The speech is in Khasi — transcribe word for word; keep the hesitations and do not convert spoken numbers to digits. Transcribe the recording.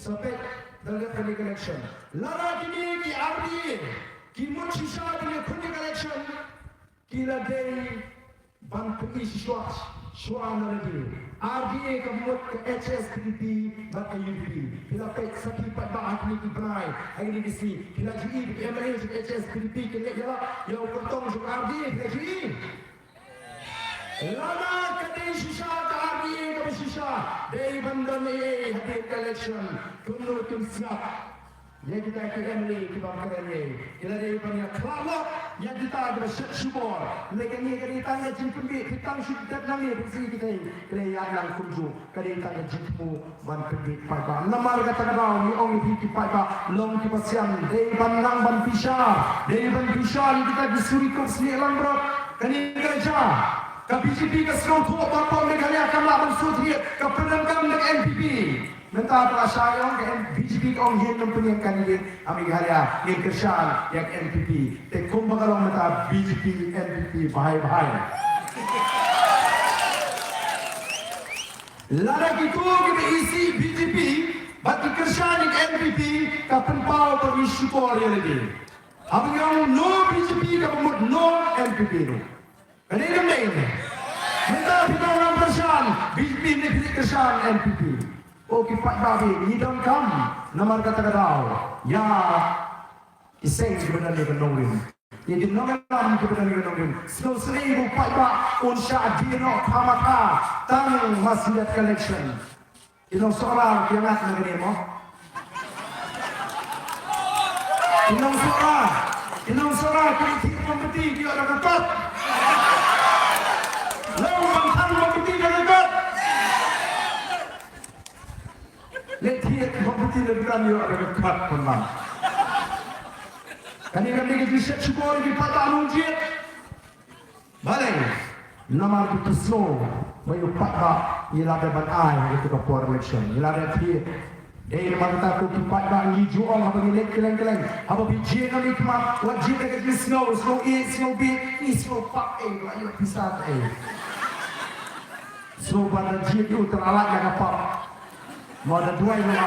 Sa peit da leh kane ka election. Lada kine ki R D A ki mut shisha ban ïakhun ïa ka election, ki la dei ban pyni shuwa shuwa na lade. R D A ka mut ka H S P D P bad ka U D P. Phi la peit sa ki paidbah ha kine ki bnai, ha kine ki sngi, phi la ju i ki M L A jong ka H S P D P ki leit ïalap ïa u kyrtong jong R D A, phi la ju i. Lada ka dei shisha ka R D A kaba shisha, dei ban don ei ei hadien ka election. Kumno kim sngap ïa kita ki M L A kiba kren ei ei. Ki la dei ban ïakhlad lok ïa kita kiba shet shukor. Lei kane ka dei tang ka jingpynbit, ki tang shu dep nangne pynsi kita ki la ïaid lang kumjuh. Ka dei tang ka jingthmu ban pynbit paidbah. Namar kata ka daw ngi ong ïa phi ki paidbah, long kiba sian, dei ban nang ban bishar, dei ban bishar ïa kita ki suri kop snieh langbrot. Kane ka jia, ka B J P ka sngewthuh ba pom Meghalaya kam lah ban shu thied, ka pyndonkam da ka N P P. Mynta ka la shai ong ka B J P ka ong ngin ym pynïeng candidate ha Meghalaya, ngin kyrshan ïa ka N P P. Te kumba ka long mynta B J P N P P bhai bhai. Lada kito kiba isih B J P bad ki kyrshan ïa ka N P P, ka pynpaw ba ngi shukor ïa lade. Haba ngi ong no B J P, kaba mut no N P P ruh. Ka dei ne em dei? Mynta phi ong ngam kyrshan B J P ne phi kyrshan N P P. O ki paidbah, ngi donkam namar kata ka daw ïa ki seng kiba don ïa ka nongrim. Ïa ki nongïalam kiba don ïa ka nongrim. Sngewsynei ba u paidbah un shah die noh khamkha tang ha sien ka election. Ki nong Sohra ki ïangat na kane mo. Ki nong Sohra, ki nong Sohra ki thied mombati ki ïoh da ka kot. Long ban thang mombati da ka kot. Leh thied mombati da ka kot, ïoh da ka kot pynban. Kane ka dei ka jingshet shukor ïa ki paidbah nongjied. Balei? Namar ki pynsngew ba ïa u paidbah ngi la dep ban ai ha katu ka por election, ngi la dep thied. Dei namar kata ko ki paidbah ngi ju ong haba ngi leit kylleng kylleng, haba phi jied na i khmat, wat jied da ka jingsngew, sngew ïeit, sngew bieit, ngi sngew pap ei ba la ïoh pisa ei. Sngew ba da jied ïa u tang la lait na ka pap. Ma da duwai na